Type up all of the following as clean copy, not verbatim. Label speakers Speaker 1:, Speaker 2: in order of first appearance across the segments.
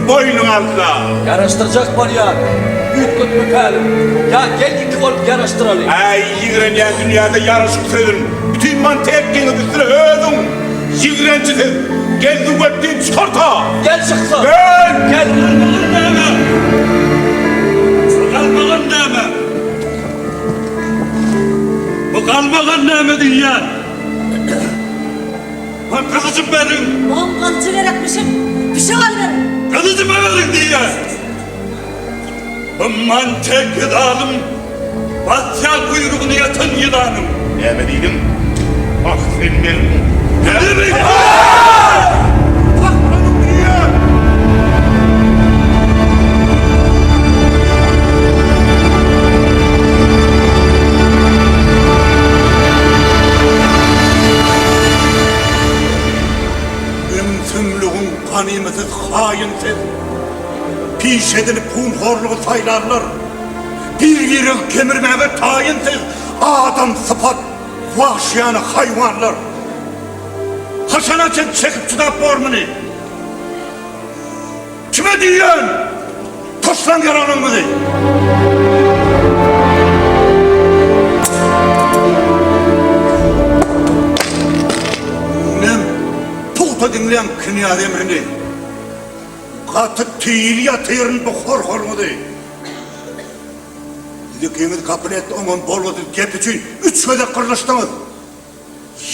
Speaker 1: boýnuňa aldylar.
Speaker 2: Ýaraşdyrjak bolýan, üýtgetme pälim. Ýa gel iki bolup ýaraşdyraly.
Speaker 1: Äý, ýigrenýän dünýäde ýaraşyk sözün, bütin Montekkiňiz üstüne özüň ýigrenji siz. Gel züwwetdin çykarta!
Speaker 2: Gel çyksa!
Speaker 1: Gel!
Speaker 2: Gel!
Speaker 3: Galmagal näme? Galmagal näme? Bu galmagal näme diýýän? Maňa gylyjym beriň!
Speaker 4: Oň gylyjy gerekmişin, pişek al beriň!
Speaker 3: Gylyjymy beriň diýýän! Bu Montekki zalym basýar guýrugyny ýatan ýylanyň!
Speaker 1: Näme diýdiň? Ah, sen melgun!
Speaker 3: Näme diýdiň?
Speaker 1: Saklanyň diýýän!
Speaker 3: Ümsümligiň ganymy siz haýyn siz. Piş edilip hunhorlugy saýlarlar. Bir-biregi kemirmäge taýyn siz adam sypat wagşyýana haýwanlar. Haçana çen çekip çydap bor muny? Kime diýýän? Taşlaň ýaraglaryňyzy! Indem pugta diňläň knýaz emrini. Gaty tiz ýatyryn bu horhoryňyzy. Siz ikiňiz Kapulet oňam bolgusyz gep üçin üç gezek gyrlyşdyňyz.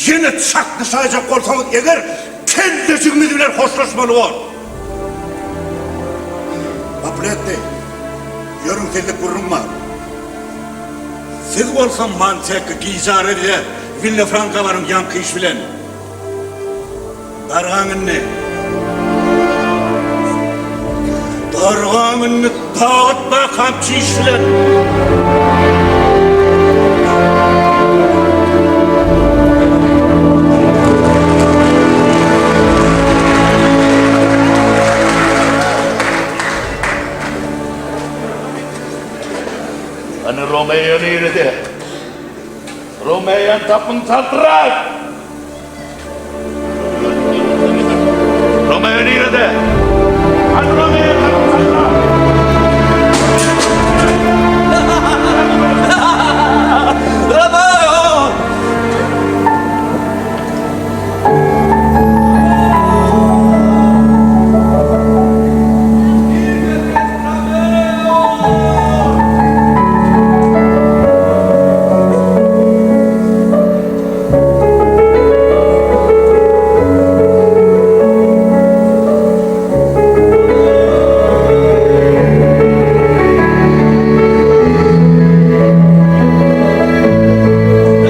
Speaker 3: Ýene çaknyşaýjak bolsaňyz eger, kellejigimiz bilen hoşlaşmaly bor. Kapuletti, ýörüň sizde gürrüň bar. Siz bolsa Montekki gijara bize Villafranka baryň ýaňky iş bilen. Dargaň indi. Dargaň indi dagyt bakam çiş bilen.
Speaker 1: Hany Romeo nirede? Romeony tapyň çaltrak! Romeo nirede? Hany Romeo tapyň çaltrak!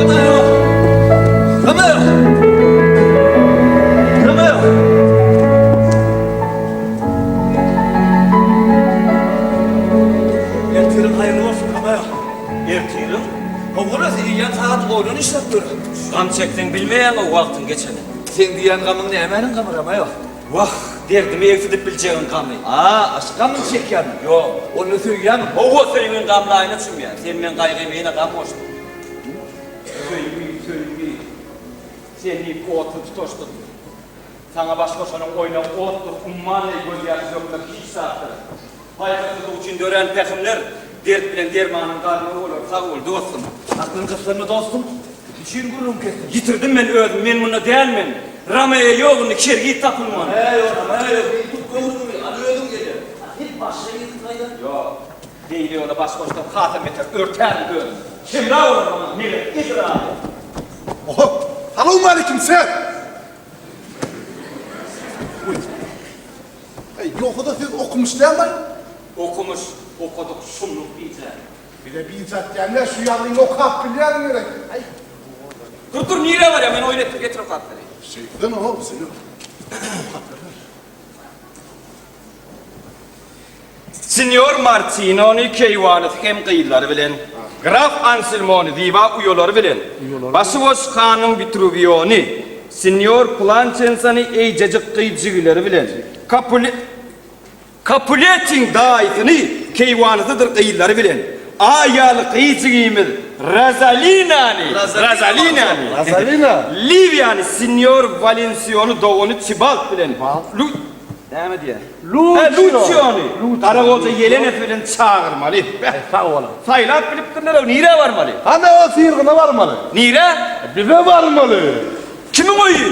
Speaker 2: Romeo! Romeo! Romeo! Romeo! Ertiriň haýyrly bolsun, Romeo. Ertiriň? Howwa, eýýäm sagat ondan işläp dur. Gam çekseň bilmeýäň-ow wagtyň geçenini. Seň diýýän gamyň nämäniň gamy, Romeo? Wah, derdimi egsidip biljegiň gamy. A, aşk gamyny çekýärmiň? Ýok. Onda söýýämiň? Howwa, söýgiň gamlaýyna çümýän. Sen meň gaýgyma ýene gam goşduň. Söýgi, söýgi. Sen diýip otly tutaşdym. Saňa baş goşanyň oýnagy otdur, umman deý gözýaş dökmek hiç zatdyr. Paýhassyzlyk üçin dörän pähimler dert bilen dermanyň garmagy bolar. Sag bol, dostum. Aklyň gyssanma, dostum. Üçin gürrüň kesdiň. Ýitirdim men özümi, men munda däl men. Romeo ýok indi, kergit tapylman. Romeo, Romeo, bir tut göwrümiňi, hany özüň gelýär. A sen başga ýigit gaýdan? Ýok. Beýle ýola baş goşsam hasam beter örtärin özümi. Hemra bolar maňa, meger, Ezraýyl.
Speaker 5: Oho! Salowmalikim, ser! Eý, ýogsa-da siz okumyş dälmi?
Speaker 2: Okumyş, okadyk şumluk gije.
Speaker 5: Bize bijat diýende şu ýazgyny okap bilýäň gerek. Aý.
Speaker 2: Dur, dur, nirä barýaň? Men oýun etdim, getir okap bereýin.
Speaker 5: Şeýtsene-ow, sen okap berler.
Speaker 2: Sinýor Martinony keýwanysy hem gyzlary bilen, graf Anselmony ziba uýalary bilen, başy boş hanym Witruwiony, sinýor Plançensany eýjejik gyz jigileri bilen, Kapule Kapuletiň daýysyny keýwanysydyr gyzlary bilen, aý ýaly gyz jigimiz Rozalinany, Rozalinany,
Speaker 5: Rozalina!
Speaker 2: Liwiýany sinýor Walensiony dogany Tibalt bilen, Lu. Näme diýýär? Luçiony. Garagoja Ýelenew bilen çagyrmaly. Sag boluň. Saýlap bilipdirler-ow, nirä barmaly?
Speaker 5: Hany o syrgyna barmaly.
Speaker 2: Nirä?
Speaker 5: Bize barmaly.
Speaker 2: Kimiň öýi?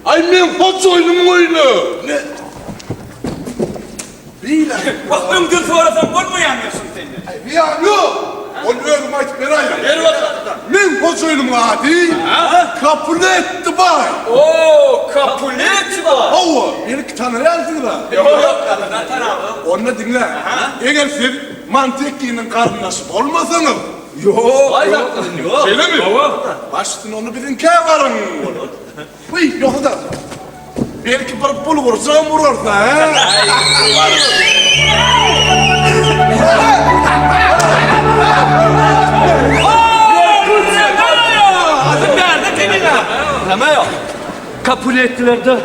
Speaker 5: Aý meň hojaýynymyň öýüne. Ne? Beýle.
Speaker 2: Wah, öňden sorasaň bolmaýandyr şuny senden.
Speaker 5: Aý zyýany ýok. Ony özüm aýdyp beräýin.
Speaker 2: Ber bolsa.
Speaker 5: Meň hojaýynymyň ady Kapuletti baý.
Speaker 2: O, Kapuletti baý.
Speaker 5: Hawa, meni tanaýarsyňyz-a?
Speaker 2: Ýok, ýok, gadydan tanamok.
Speaker 5: Onda diňläň. Eger siz Montekkiniň garyndaşy bolmasaňyz.
Speaker 2: Ýok, ýok.
Speaker 5: Şeýlemi?
Speaker 2: Hawa.
Speaker 5: Baş üstüne onda biziňkä baryň. Wiý, ýogsa-da, belki bir bulgurjygam urarys-a, hä?
Speaker 2: Kapulettilerde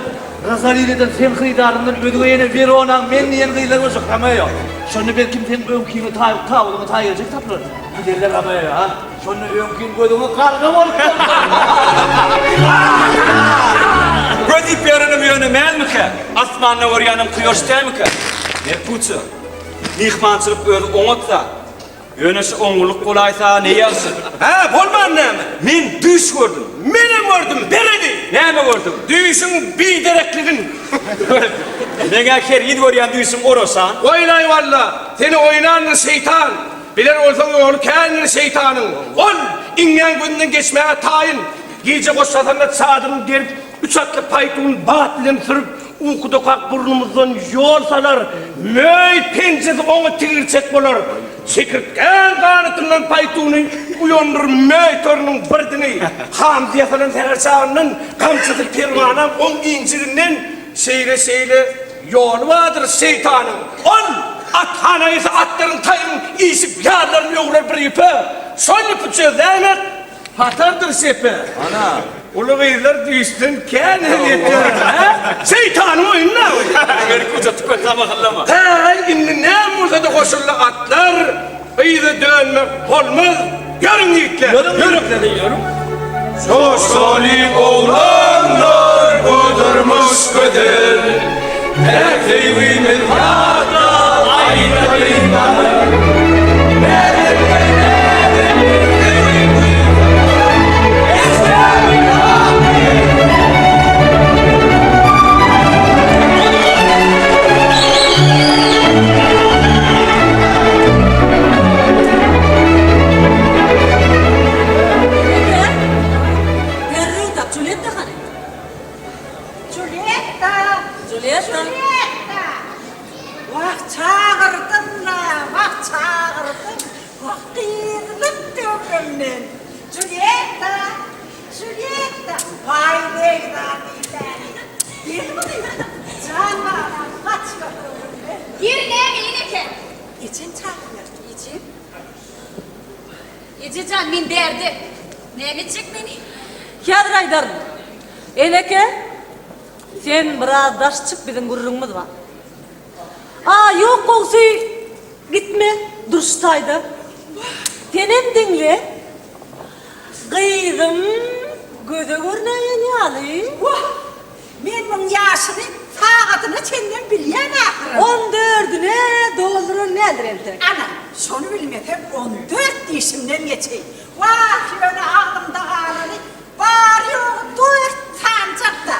Speaker 2: Rozalineden sen hyrydaryňdan özge ýene Weronaň men diýen gyzlar boljak, Romeo. Şonda belkim seň öňkiňe taý, tabydyňa taý geljek tapylar. Giderler Romeo, a? Şonda öňkiň gözüňe garga bolup Göz diýip ýörenim ýöne mälmikä? Asmanda görýänim kuýaş dälmikä? Merkuço, myhmançylyk özi oňat zat. Ýöne şu oňňulyk bolaýsa ne ýagşy.
Speaker 1: Hä, bolman näme?
Speaker 2: Men düýş gördüm.
Speaker 1: Menem gördüm, bereli!
Speaker 2: Näme gördüň?
Speaker 1: Düýşüň biderekligin.
Speaker 2: Meň-ä hergiz görýän düýşüm oraşan.
Speaker 1: Oýnaý walla, seni oýnandyr şeýtan. Biler bolsaň ýoly kändir şeýtanyň. Ol, iňňäň gözünden geçmäge taýyn. Gije goşlasanda çadyryny gerip, üç atly paýtun bat bilen sürüp, ukudakak burnumyzdan ýol salar, möý penjesi oňa tigirçek bolar. Çekirtgäň ganatyndan paýtuny uýandyr möý torunyň bir diňi. Hamsy ýasalan säher çagyndan, gamçysy perwanaň oň injiginden şeýle-şeýle Ýoly bardyr şeýtanyň. Ol, athana girse atlaryň taýyň işik ýarlaryny öwrer bir ýüpe. Şol ýüpi çözläýmek hatardyr şepe.
Speaker 2: Ana.
Speaker 1: Uly gyzlar düýşden kän ezýet görerler, hä? Şeýtanyň oýny-da bu.
Speaker 2: Merkuja tüpe samahyllama.
Speaker 1: Häý, indi näme bolsa-da goşuldy atlar, yza dönmek bolmaz. Ýörüň ýigitler!
Speaker 2: Ýörüň ýigitler, ýörüň.
Speaker 1: Joşalyň oglanlar bu durmuş gözel, Päk söýgimiz ýatda aýdalyň gazyl.
Speaker 4: Derrew tap, Juletta hany?
Speaker 6: Juletta!
Speaker 4: Juletta!
Speaker 6: Juletta! Wah, çagyrdym-la, wah, çagyrdym, wah, gyrylyp döwrümden. Juletta! Juletta! Waý, begzat diýsäni. Gel gyzym, jan balam, gaçma höwrümden.
Speaker 7: Ýeri näme, eneke?
Speaker 6: Ejem çagyrýar.
Speaker 7: Ejem? Eje jan, men bärde. Näme etjek meni?
Speaker 4: Häzir aýdaryn. Eneke, sen biraz daş çyk, biziň gürrüňimiz bar. A, ýok, gowsy, gitme, dur şu taýda. Senem diňle. Gyzym göze görünäýen ýaly.
Speaker 6: Wah, Men muň ýaşyny sagadyna çenlem bilýän ahyryn.
Speaker 4: On dördüne dolduran däldir entek.
Speaker 6: Ana, şony bilmesem on dört dişimden geçeýin. Wah, ýöne agzymda galany bary-ýogy dört sanjak-da.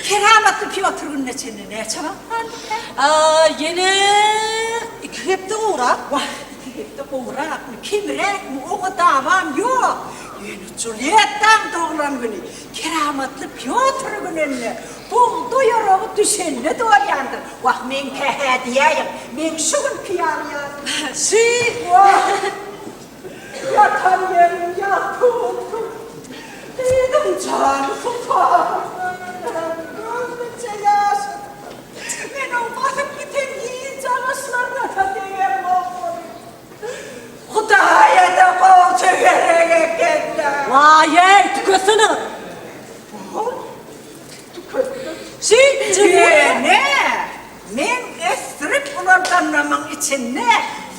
Speaker 6: Keramatly Pýotr gününe çenli näçe wagt galdyka?
Speaker 4: A, ýene iki hepde gowrak.
Speaker 6: Wah, iki hepde gowrakmy, kemräkmi, oňa dawam ýok. Ýöne Juliettaň doglan güni Keramatly Pýotr gününde bugdaý oragy düşende dolýandyr. Wah, meňkä-hä diýäýiň, meň şu günki ýaly ýadym.
Speaker 4: Şi!
Speaker 6: Wah, ýatan ýerim ýagty bolsun. Gyzyň jany susak. Gözümçe ýaş akypdyr. Men oň basyp giten hiç agaçlaryna-da degemok welin. Hudaýa-da gowja gerek eken-dä.
Speaker 4: Waý-eý, tüketsene!
Speaker 6: Bor, tüketdim.
Speaker 4: Şeýtjek
Speaker 6: Ýöne, meň ösdürip ulaldanlarymyň içinde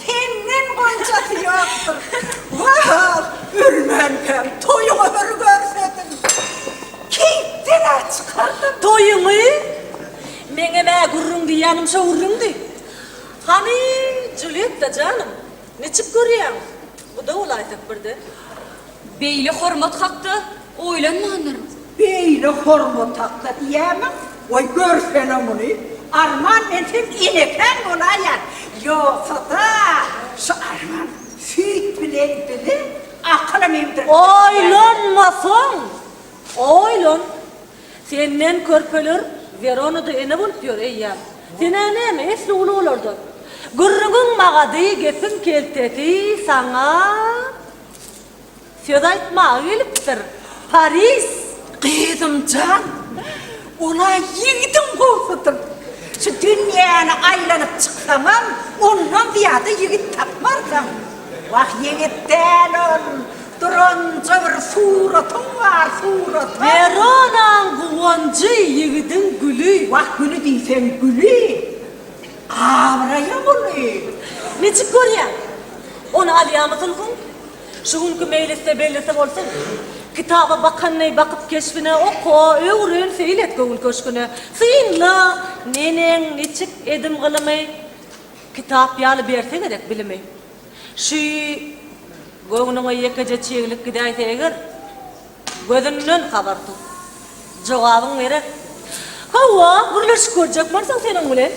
Speaker 6: senden gonjasy ýokdur. Wah, ölmänkäm toýuňy bir görsedim. Keýpden-ä çykardym.
Speaker 4: Toýuňy? Meňem-ä. Diýýänim şo gürrüňdi. Hany, Julýetta janym, niçik görýäň, guda bolaýsak birden?
Speaker 7: Beýle hormat hakda oýlanmandyryn.
Speaker 6: Beýle hormat hakda diýýämiň? Goý, görsene muny! Arman men seň enekäň bolaýan. Ýogsa-da, şu arman süýt bilen bile akylam emdirip bilýän.
Speaker 4: Oýlanmasaň, oýlan! Senden körpeler Weronada ene bolup ýör eýýäm. Sen-ä näme, esli uly olardan. Gürrüňiň magady, gepiň keltesi saňa söz aýtmaga gelipdir, Paris!
Speaker 6: Gyzym jan, ol-a ýigidiň gowsudyr. Şu dünýäni aýlanyp çyksaňam, ondan zyýada ýigit tapmarsyň. Wah, ýigit däl ol, Duranja bir suratyň bar, suratyň.
Speaker 4: Weronaň guwanjy, ýigidiň güli.
Speaker 6: Wah, güli diýseň güli, abraýam uly.
Speaker 4: Niçik görýäň? Ony alýamy sulhuň? Şu günki meýlisde bellisi bolsun. Kitaba bakan deý bakyp keşbine, oka, öwren, seýil et göwün köşgüne. Synla, neneň, niçik edim-gylymy, kitap ýaly berse gerek bilimi. Şu göwnüňe ýekeje çiglik gidäýse eger, gözünden habar tut. Jogabyň gerek. Hawa, gürleşip görjek bolsaň seniň bilen.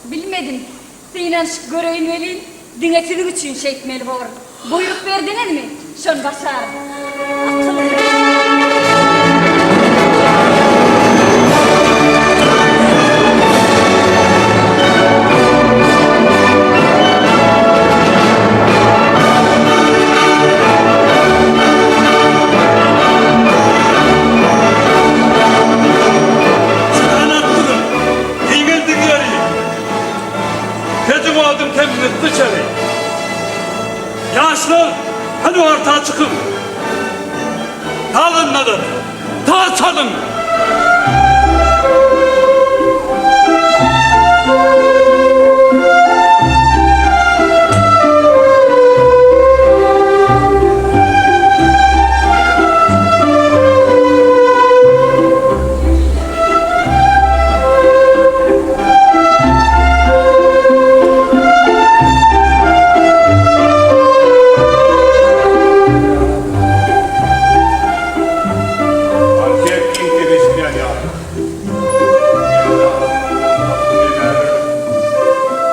Speaker 7: Bilmedim. Synanyşyp göreýin welin, diňe siziň üçin şeýtmeli bor. Buýruk berdiňizmi, şony başaryn.
Speaker 4: Akyl.
Speaker 8: Çyrany atdyryň, giňeldiň ýeri. Pejiň odun kemzitdi içeri. Ýaşlar, hany orta çykyň! Sazandalar, saz çalyň!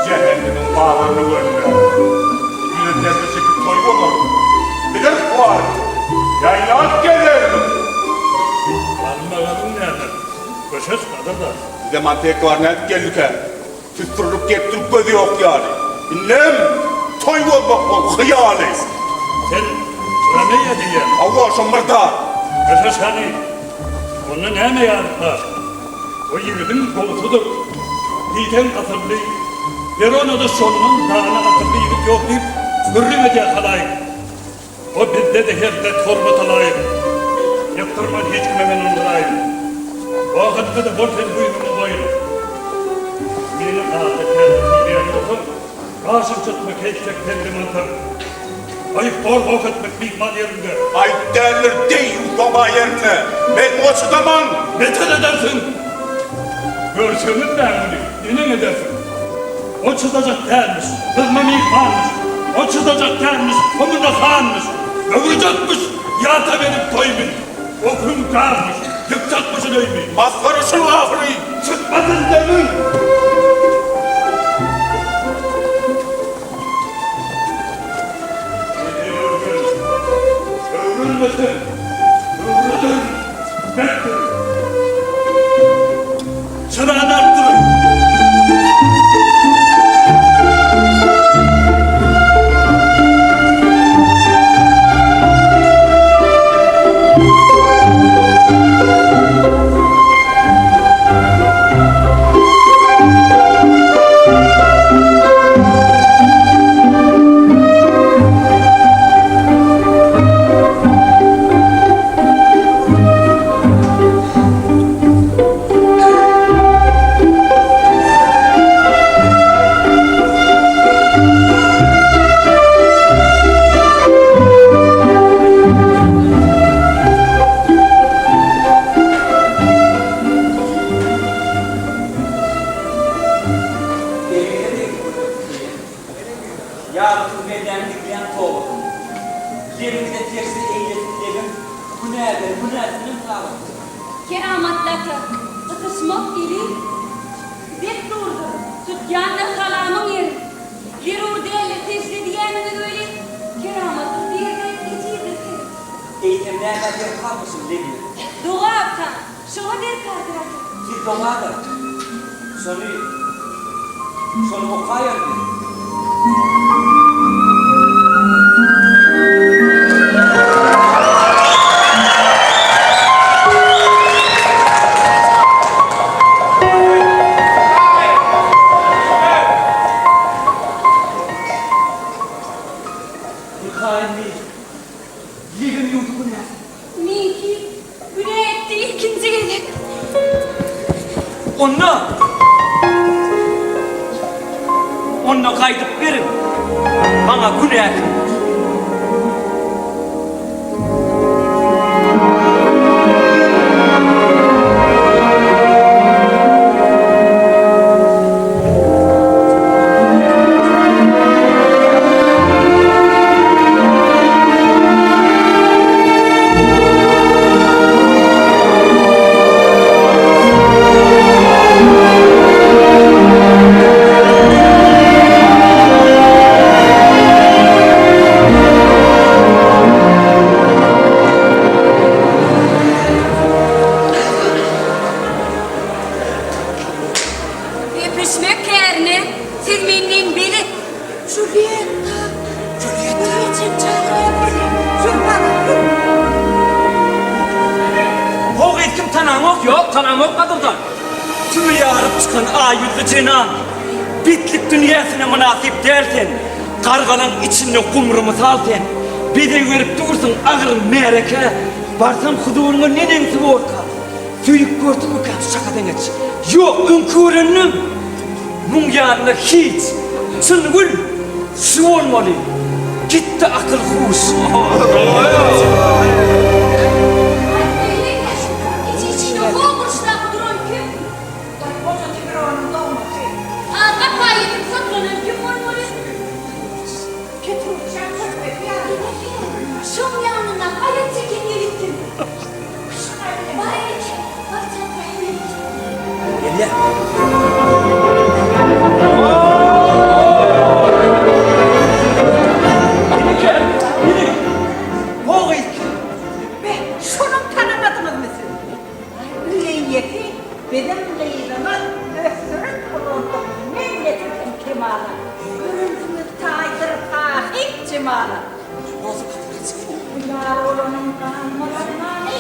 Speaker 3: Jähennemiň bazaryny görünýär. Ýüze perde çekip toý bolar. Biziň bar, ýaýlap gezeris.
Speaker 8: Galmagalyň näme? Köşeş gadyrdan.
Speaker 3: Bize Monteklar nädip geldikä? Süsdürilip gelip durup gözi ýok ýaly. Indem toý bozmak bol hyýaly.
Speaker 8: Sen Romeýa diýýäň.
Speaker 3: Hawa, şo myrdar.
Speaker 8: Köşeş hany, onda näme ýazyk bar? O ýigidiň gowusydyr. Diýseň asylly. Weronada şondan dana asylly ýigit ýok diýip gürrüň edýär halaýyk. O bizde-de hezzet hormata laýyk. Ýykdyrman hiç kime men ony raýyn. O hakda-da bol sen buýrugyňy goýun. Meni ata täze diýýän bolsaň, gaşyň çytma keýpjek sende mantar. Aýyp bor goh etmek myhman ýerinde.
Speaker 3: Aýyp däldir deý baba ýerinde. Men muňa çydaman.
Speaker 8: Beter edersiň. Görseňiz näme muny, neneň edersiň. O çydajak dälmiş, gyzma myhmanmyş, O çydajak dälmiş, o munda hanmyş, Öwürjekmiş ýata meniň toýumy, O hüňkärmiş, ýykjakmyşyn öýümi.
Speaker 3: Masgara şul ahyry!
Speaker 8: Çykmasyn demiň! Öwrülmesin, öwrüler, betdir. Çyrany artdyryň!
Speaker 2: günäsinden sabatdyr.
Speaker 7: Keramatly ata, gysyşmak ili dessurdyr, tutýandyr salamyň ýeri. Zerur däldir sežde diýýäniňiz welin, keramatly pir-de ejizdir seri.
Speaker 2: Eýsem nämä derkarmyşyn leňňer?
Speaker 7: Doga agsaň, şoňa derkardyr ata.
Speaker 2: Siz doga-da, şony, şony okaýaň biz. Mikail Mir, Ýegen ýurdy günäsi.
Speaker 7: Meňki günä etdi ilkinji gezek.
Speaker 2: Onda, onda gaýdyp beriň maňa günäkim.
Speaker 7: Öpüşmek kärine siz menden belet.
Speaker 6: Julietta! Julietta! Ejem çagyrýar seni. Sür bana, sür!
Speaker 2: Ho gyz kim tanaňok? Ýok, tanamok gadyrdan. Tüwi ýaryp çykan aý ýüzli jenan. Betlik dünýäsine mynasyp däl sen. Gargalaň içinde gumry mysal sen. Bezeg berip dursuň agyr märekä. Barsam huzuryňa neneňsi borka. Söýüp gördüňmikäm şu çaka deňeç? Ýok, öňki görendim. Muň ýanynda hiç. Çyn gül, şu bolmaly. Gitdi akyl-huş.
Speaker 7: Aýt, içi-içinde ho burçdaky duran kim?
Speaker 6: Goja Tigronyň dogmasy.
Speaker 7: A gapa ýetip saklanan kim bolmaly?
Speaker 6: Petruççaň körpesi ýaly.
Speaker 7: Şoň ýanynda aýak çeken ýigit kim? Bar eneke, bar çapraý eneke.
Speaker 2: Gelýär. Eneke, ine, ho gyz kim?
Speaker 6: Be, şonam tanamadyňyzmy siz? Öý eýesi biziň gyzymyz ösdürip ulaldyk, men getirdim kemala. Görensiňiz taýdyr sahyp jemala. Bu ýar bolanyň galmaz armany.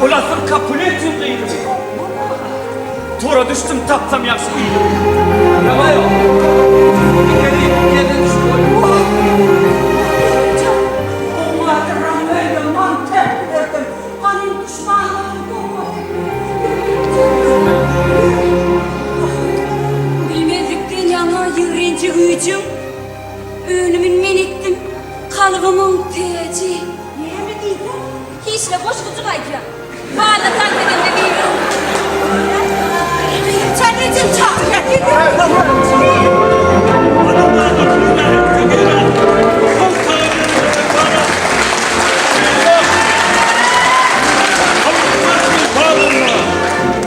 Speaker 2: Ol asyl Kapuletiň gyzydy. Tora düşdüm tapsam ýagşy yzyny.
Speaker 6: Ganym duşmanlaryň dogmasy.
Speaker 7: Bilmezlikden ýaňa ýigrenji güýjüň Önümin men etdim kalbymyň täji.
Speaker 6: Näme diýdiň?
Speaker 7: Hiç-le goşgujyk aýdýan. Bally tans edende biri.
Speaker 6: Gyzça ejem çagyrýar.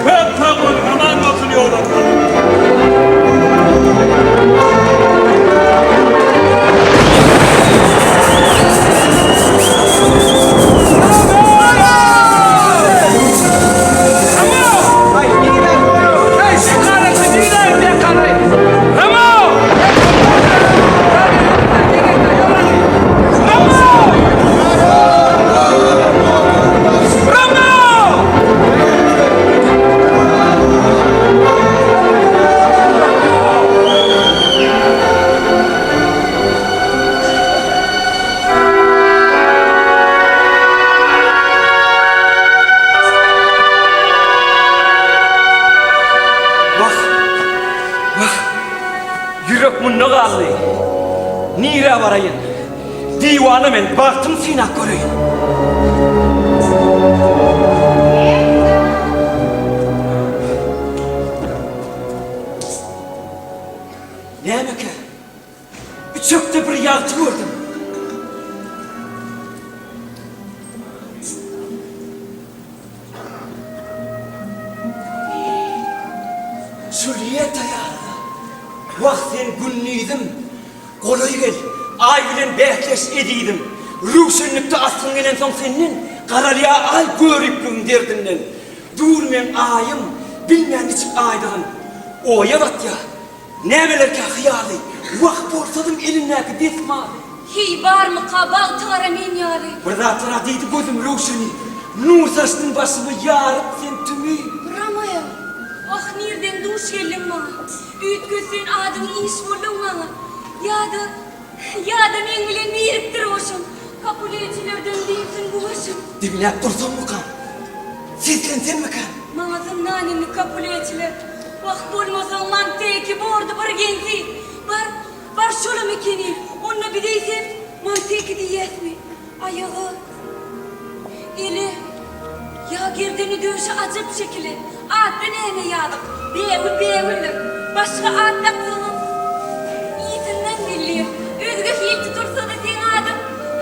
Speaker 8: Köp sag bol, aman bolsun ýolagçylar.
Speaker 2: Wah! Wah! Ýürek munda galdy. Nirä baraýyn? Diwana men bagtym synap göreýin. Nämekä? Üçekde bir ýagty gördüm. Juliýetta ýaly-da. Wah, sen gündizim, Golaý gel, Aý bilen bäsleş, ezizim. Röwşenlikde asgyn gelensoň senden, Garalýar Aý göripligiň derdinden. Dur meň Aýym, bilmän niçik Aýdygyn. Oýa batýar. Nämelerkä hyýaly? Wah, bolsadym elindäki desmaly.
Speaker 7: Heý, barmyka bagty gara men ýaly?
Speaker 2: Bir zatlar-a diýdi gözüm röwşeni. Nur saçdyň başyma ýaryp sen tümi.
Speaker 7: Romeo, wah, nirden duş geldiň maňa? Üýtget sen adyňy iş bolduň maňa. Ýa-da, ýa-da meň bilen birikdir goşuň. Kapuletçilerden diýsin bu başym.
Speaker 2: Diňläp dursammykam? Seslensemmikäm?
Speaker 7: Maňa zyndan indi Kapuletçiler. Wah, bolmasaň Monteki bordy bir geňsi. Bar, bar şolam ekeni. Onda biz eýsem Monteki diýýäsmi? Aýagy, eli, ýa gerdeni döşi ajap şekili. Atda näme ýazyk? Bägül bägüldir. Başga at daksaňam, yzyndan belli. Özge hil tutulsa-da seň adyň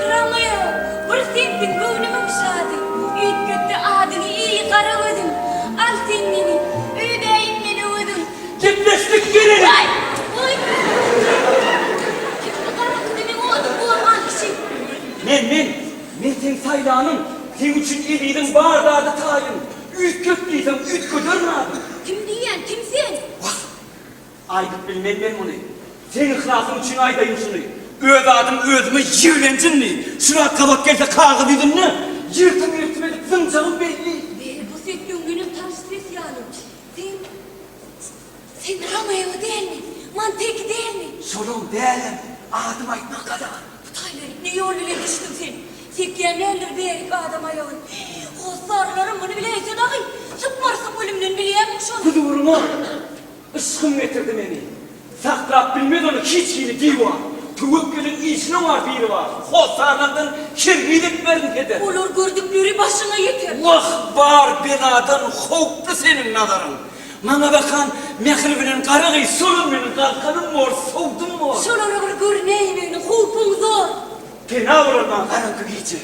Speaker 7: Romeo. Bir sensiň göwnümiň şady. Üýtgetdi adyňy, eý, gara gözüm. Al sen meni, ödäýin men öwezin.
Speaker 2: Gepleşdik geleli.
Speaker 7: Waý! Waý! Kim bu garaňkyda meň odum gorgan kişi?
Speaker 2: Men, men! Men seň saýlanyň. Seň üçin eziziň bar zady taýyn. Üýtget diýseň, üýtgederin adyň.
Speaker 7: Kim diýýän, kim sen?
Speaker 2: Wah, aýdyp bilmen men muny. Seň yhlasyň üçin aýdaýyn şuny. Öz adym özüme ýigrenç indi. Şu zat gabat gelse kagyz ýüzünde, ýyrtym-ýyrtym edip zyňjagym belli.
Speaker 7: Be, bu ses öňdenem tanyş ses ýaly. Sen, sen Romeo dälmi? Monteki dälmi?
Speaker 2: Şolam dälem, adym aýtmak gadagan.
Speaker 7: Bu taýlary ne ýol bilen düşdüň sen? Sekýän däldir berik adam aýagy. Hossarlarym muny biläýse dagy, sypmarsyň ölümden bilýämiň şony?
Speaker 2: Huzuryňa yşgym getirdi meni. Saklap bilmez ony hiç hili diwar. Töwekgeliň işine bar biri bar. Hossarlardan hergiz etmerin heder.
Speaker 7: Olar gördükleri başyňa ýeter.
Speaker 2: Wah, bar beladan howply seniň nazaryň. Maňa bakan mähir bilen gara gyz şolam meniň galkanym bor, sowdum bor.
Speaker 7: Şolara bir görünäýmeginiň howpuň zor.
Speaker 2: Pena bolar maňa garaňky gije.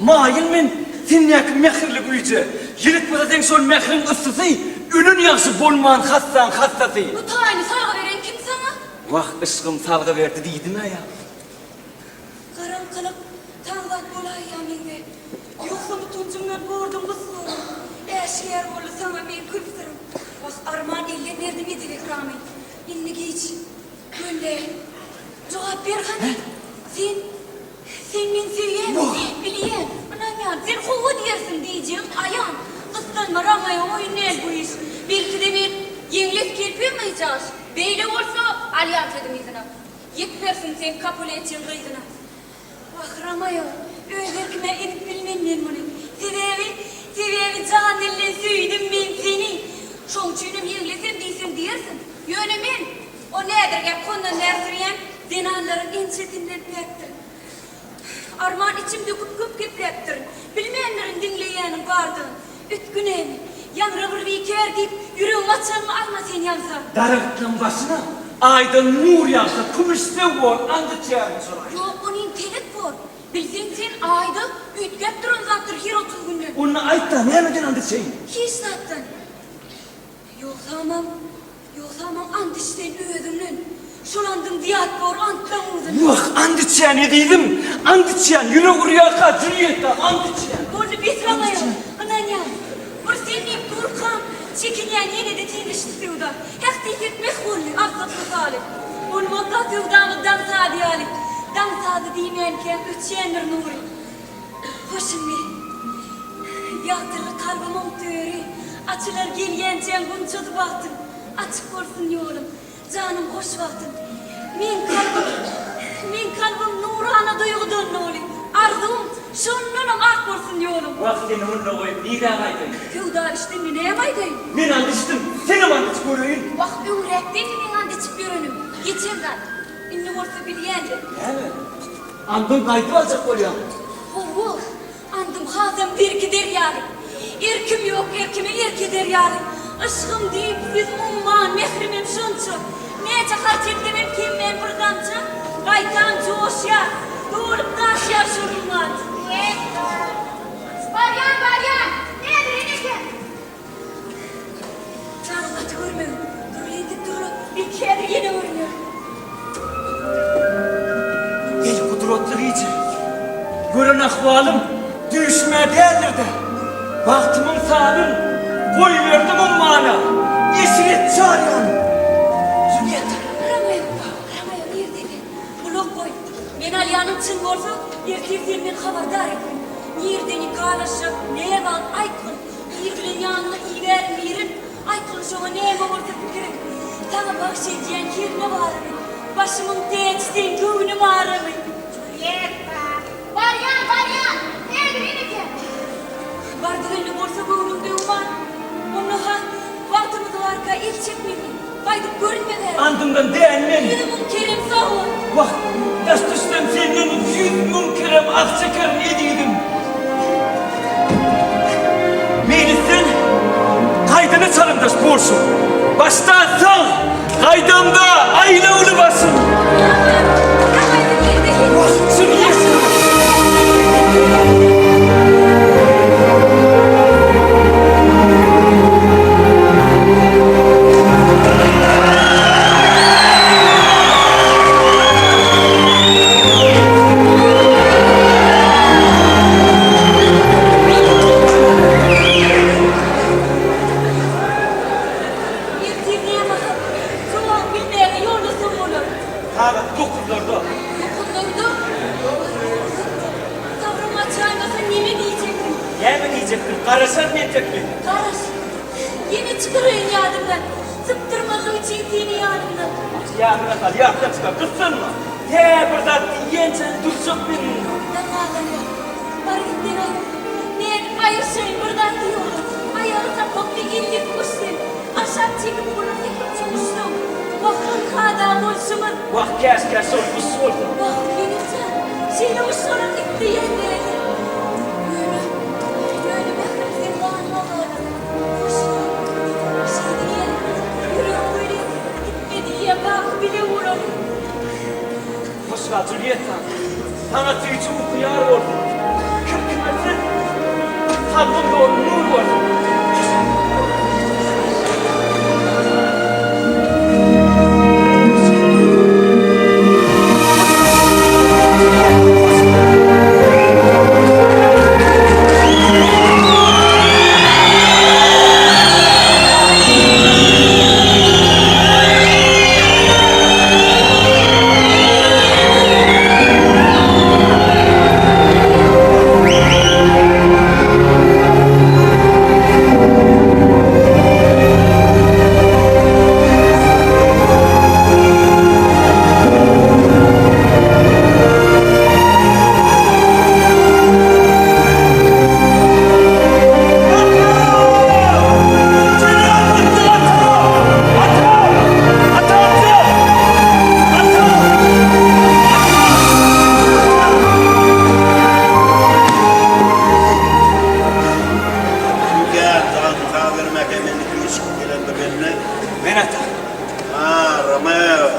Speaker 2: Maýyl men sendäki mähirli güýje. Ýylytmasa seň şol mähriň yssysy, Ölen ýagşy bolman hassaň hassasy.
Speaker 7: Bu taýyny salgy beren kim saňa?
Speaker 2: Wah, yşgym salgy berdi diýdim-ä ýa.
Speaker 7: Garaňkylyk taň zat bolaýýa meňde. Ýogsa utanjymdan bordum gysganyp. Äşgär boldy saňa meň köp syrym. Wah, arman elden berdim edep-ekramy. Indi giç. Gönder. Jogap ber hany. Sen, sen meni söýýäňmi? Bilýän, ynanýan. Sen hawa diýersiň diýjegiň aýan. Gyssanma Romeo, oýun däl bu iş. Belki-de men ýeňles kelpeňmi jaş? Beýle bolsa, alýan sözümi yzyna. Ýetmersiň sen Kapulettiň gyzyna. Wah, Romeo, öz erkime edip bilmen men muny. Sebäbi, sebäbi jan-dilden söýdüm men seni. Şoň üçinem ýeňlesem diýseň diýersiň. Ýöne men, o nädirgäp hondan bäri sürýän zenanlaryň ençesinden päkdirin. Arman içim döküp köp gepläpdirin. Bilmändirin diňleýäniň bardygyn. Üt günämi, ýaňra bir bikär diýip, ýüregimi açanymy alma sen ýaňsa.
Speaker 2: Daragtlaň başyna Aýdan nur ýagsa, kümüş söw bor, and içýärin şol aýda.
Speaker 7: Ýok, onyň telek bor. Bilseň sen Aýda üýtgäp duran zatdyr her 30 günden.
Speaker 2: Onda aýt-da, nämeden and içeýin?
Speaker 7: Hiç zatdan. Ýogsamam, ýogsamam and iç sen özüňden. Şol andyň zyýat bor antlaň uzyn.
Speaker 2: Wah, and içýän ezizim, and içýän, ýürek urýarka Julýetta, and içýän.
Speaker 7: Boldy, bes Romeo, ynanýan. Bir sen diýip durkam, çekinýän ýene-de tizleşdi söwda. Heh diýsek meh boldy, alsak mysaly. Bolmazda söwdamyz daň sazy ýaly. Daň sazy diýmänkäm öçýändir nury. Hoş indi. Ýagtylyk kalbymyň töri. Açylar gelýänçäň gunçasy bagtyň. Açyk bolsun ýoluň. Janym hoş wagtyň. Meň kalbym, meň kalbym nurana duýgudan doly. Arzuwym, şondanam ak bolsun ýoluň.
Speaker 2: Wah, seni munda goýup nirä gaýdaýyn?
Speaker 7: Söwda içdimmi, näme aýdaýyn?
Speaker 2: Men and içdim, senem and iç göreýin.
Speaker 7: Wah, öňräkdenmi meň and içip ýörenim. Geçen zat. Indi bolsa bilýändir.
Speaker 2: Näme? Andyň gaýdyp aljak bolýaňmy?
Speaker 7: Hawa, andym hasam berkider ýaly. Erkim ýok erkime erk eder ýaly. Yşgym düýpsüz umman, mährimem şonça. Näçe harç etsemem kemmän bir damja. Gaýtam joşýar, dolup daşýar şol umman.
Speaker 2: Gören ahwalym düýşüm-ä däldir-dä. Bagtymyň sanyn goýberdim ummana, Eşret çar ýanym. Julietta.
Speaker 7: Romeo, Romeo nirde sen? Gulak goý. Men alýanym çyn bolsa, ertir sen meni habardar etgin. Nirde nikalaşjak, näwagt aýtgyn. Ir bilen ýanyňa ibärin birin. Aýtgyn şoňa näme bolsa pikiriň. Saňa bagyş edýän herne barymy. Başymyň täji sen, göwnüm aramy.
Speaker 6: Julietta!
Speaker 7: Barýan, barýan! Häzir ineke! Bardy-geldi bolsa göwnüňde güman. Onda-ha, wagtymyz barka el çekmeli. Gaýdyp görünmez-ä.
Speaker 2: Andymdan dänmen.
Speaker 7: 100000 kerem sag bol!
Speaker 2: Wah, daş düşsem senden 100000 kerem ah çekerin, ezizim. Meýlisden gaýdana çalymdaş bolşuň. Başda sag, gaýdamda aýlawly başym. Wah, Julietta!
Speaker 7: Ertir näme Soňam bilmäge ýollasaň bolar.
Speaker 2: Sagat dokuzlarda.
Speaker 7: Dokuzlarda? Sabrym açaýmasa neme diýjekdim?
Speaker 2: Näme diýjekdim? Garaşaryn entek men.
Speaker 7: Garaş. Ýene çykaraýyn ýadymdan. Sypdyrmazlyk üçin seni ýanymdan.
Speaker 2: Ýadyňa sal, ýatdan çykar. Gyssanma. Tä bir zat diýýänçäň durjak men munda.
Speaker 7: Daň azanýar. Bar git sen aýyl. Nädip aýyrşaýyn bir zat diý oňa. Aýagy sapakly elli guş sen. Aşak çekip bolar sekiz çomuşdan. Wah, ynha-da bolşumyz.
Speaker 2: Wah, käşgä şol guş bolsa.
Speaker 7: Wah, Meňizjan, şeýle guşlaram isleýän däldir. Ýöne, ýöne mährim sen ganyma galar. Hoş gal. Şeý diýýän, ýüregim welin, gitme diýýä, baky bile bolaly.
Speaker 2: Hoş gal, Julýetta. Saňa süýji uky ýar bolsun. Kim kime siz, kalbyň doly nur bolsun. Men ata.
Speaker 9: Ha, Romeo.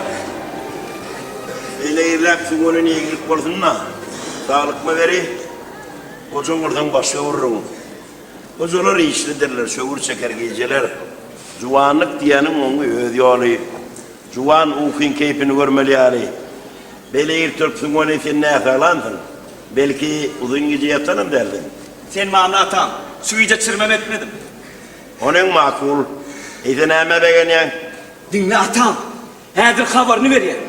Speaker 9: Beýle irläpsiň welin eýgilik bolsun-da. Saglykmy beri? Goja bolsaň başga gürrüň. Gojalar işlidirler, şöwür çeker gijeler. Juwanlyk diýeniň oň öz ýoly. Juwan ukyň keýpini görmeli ýaly. Beýle ir turupsyň welin sen näsaglansyň. Belki, uzyn gije ýatanam däldiň.
Speaker 2: Sen mamla atam. Şu gije çirmem etmedim.
Speaker 9: Onyň makul. Eýse nämä begenýäň?
Speaker 2: Diňle atam. Häzir habaryny berýän.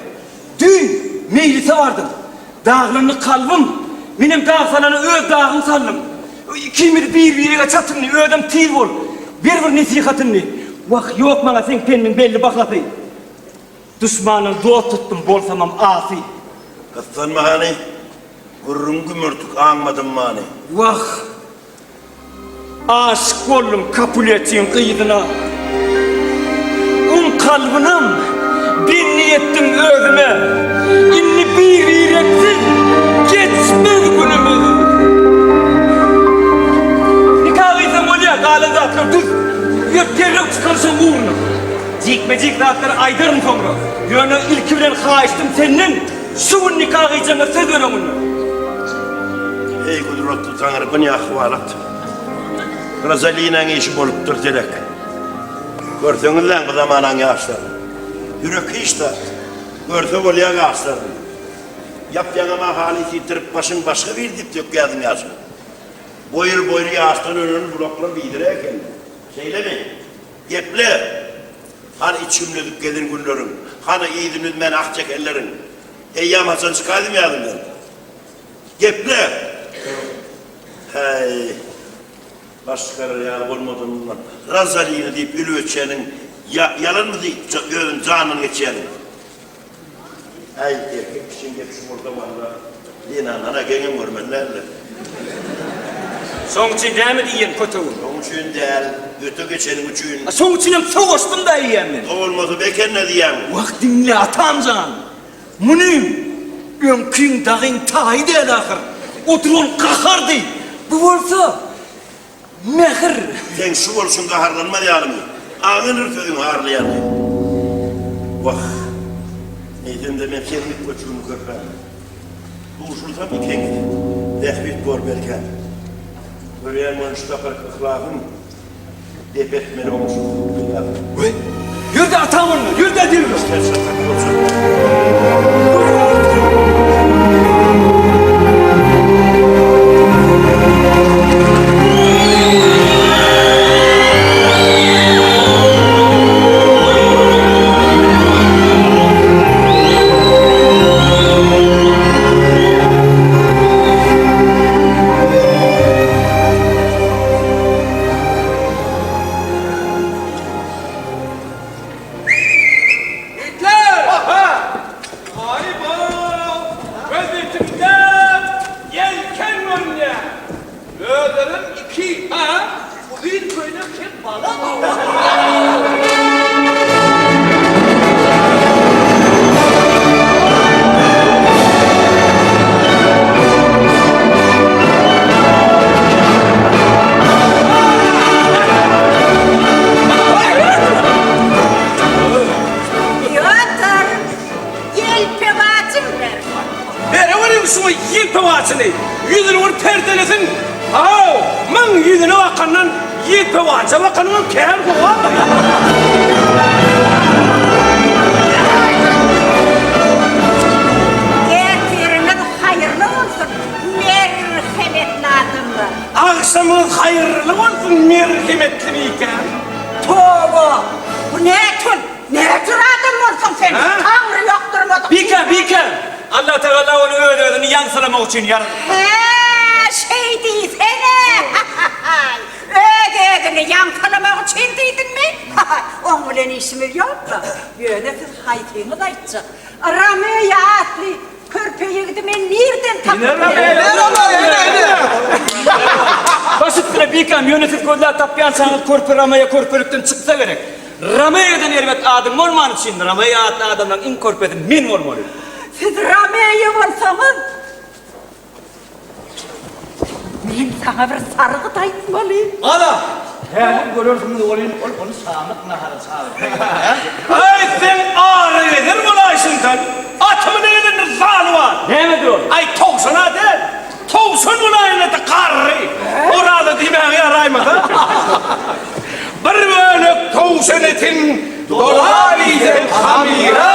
Speaker 2: Düýn meýlise bardym. Daglandy kalbym. Menem dag salana öz dagymy saldym. Ikimiz bir-birege çatyndy, özem tiz bol. Ber bir nesihatyňy. Wah, ýok maňa seň pendiň belli bahasy. Duşmandan dost tutdum, bolsamam asy.
Speaker 9: Gyssanma hany, gürrüň gümürtik aňmadym many.
Speaker 2: Wah, Aşyk boldum Kapuletiň gyzyna. Oň kalbynam bendi etdim özüme. Indi bir-bireksiz geçmez günümiz. Nika gyýsaň bolýar, galan zatlar düz. Ýör derrew çykaryşyň ugruna. Jikme-jik zatlary aýdaryn soňra. Ýöne ilki bilen haýyştym senden, şu gün nika gyýjagyňa söz ber öňünden.
Speaker 9: Eý gudratly Taňry bu ne ahwalat? Rozalinaň işi bolupdyr telek. Görseňizläň bu zamanaň ýaşlaryny. Ýürek hiç zat. Görse bolýa gaşlaryny. Ýap-ýaňam-a halys ýitirip, başyň başga bir diýip dökýärdiň ýaşyňy. Boýur-boýur ýaşdan önen bulaklar biderek eken. Şeýlemi? Geple! Hany içgimledip gezen günleriň, hany yzyny üzmän ah çekenleriň? Eýýäm haçan çykaýdym ýadyňdan? Geple! Häý, baş çykarar ýaly bolmady mundan. Rozalina diýip ölüp ötýäniň ýalanmy diýip özüň jandan geçýäniň? Äý, erkek kişiň gepi şu bolsa walla, zenandan-a geňem görmeli däldir.
Speaker 2: Şoň üçin näme diýýän kötegim?
Speaker 9: Şoň üçin däl, öte geçeniň üçin.
Speaker 2: A şoň üçinem sowaşdym-da eýýäm men.
Speaker 9: Sowulmasa bekenle diýýäň.
Speaker 2: Wah, diňle, atam jan! Muny öňkiň dagyň taýy däl ahyr. Oturan gahardy. Bu bolsa Mähir!
Speaker 9: Seň şu bolşuň gaharlanmaz ýalymy? Aňyr sözüň harlaýany. Wah! Eýsem-de men senlik göçgünli körpäm. Duşursam ikiňiz, bähbit bor belkäm. Görýän welin şu saparky yhlasym, Dep etmeli oňşuksyzlyk belasyn.
Speaker 2: Weý! Ýör-de atam onda, ýör-de derrew!
Speaker 9: Işler çatak boljak.
Speaker 1: Itler! Haýba! Gözýetimde ýelken görünýär. Özlerem iki, ha? Uzyn köýnek hem balak.
Speaker 6: Pýotr, ýelpewaçyň ber.
Speaker 1: Bereweriň şuňa ýelpewaçyny, ýüzüni bir perdelesin. Haw, muň ýüzüne bakandan ýelpewaça bakanyňam kän gowy-a.
Speaker 6: Ertiriňiz haýyrly bolsun, merhemetli adamlar.
Speaker 1: Agşamyňyz haýyrly bolsun, merhemetli bikäm.
Speaker 6: Toba! Bu nätün, nätür adam bolsuň sen, Taňry ýokdurmadyk.
Speaker 2: Bike, bike! Allatagala ony öz-özüni ýaňsylamak üçin ýaradypdyr.
Speaker 6: Hä, şeý diýsene! Ha-ha-haý! Öz-özüni ýaňsylamak üçin diýdiňmi? Ha-ha! Oň bilen işimiz ýok-la. Ýöne siz haýsyňyz aýtjak? Romeýa atly Körpe ýigidi men nirden tapyp bilerin?
Speaker 2: Baş üstüne bikäm, ýöne siz gözläp tapýançaňyz körpe Romeýa körpelikden çyksa gerek. Romeýadan erbet adyň bolmany üçin Romeýa atly adamlaryň iň körpesi men bolmaly.
Speaker 6: Siz Romeýa bolsaňyz, Men saňa bir sargyt aýtmaly.
Speaker 2: Ana! Häzir görersiňiz welin, ol ony şamlyk nahara çagyrsa gerek.
Speaker 1: Aý, sen aragezer bolaýşyňdan, atymy nedendir zalywan?
Speaker 2: Nämedir ol?
Speaker 1: Aý, towşan-a däl, towşan bolaýanda-da garry. Oraza diýmäge ýaraýmasa. Bir bölek towşan etin dolap iýseň hamyra,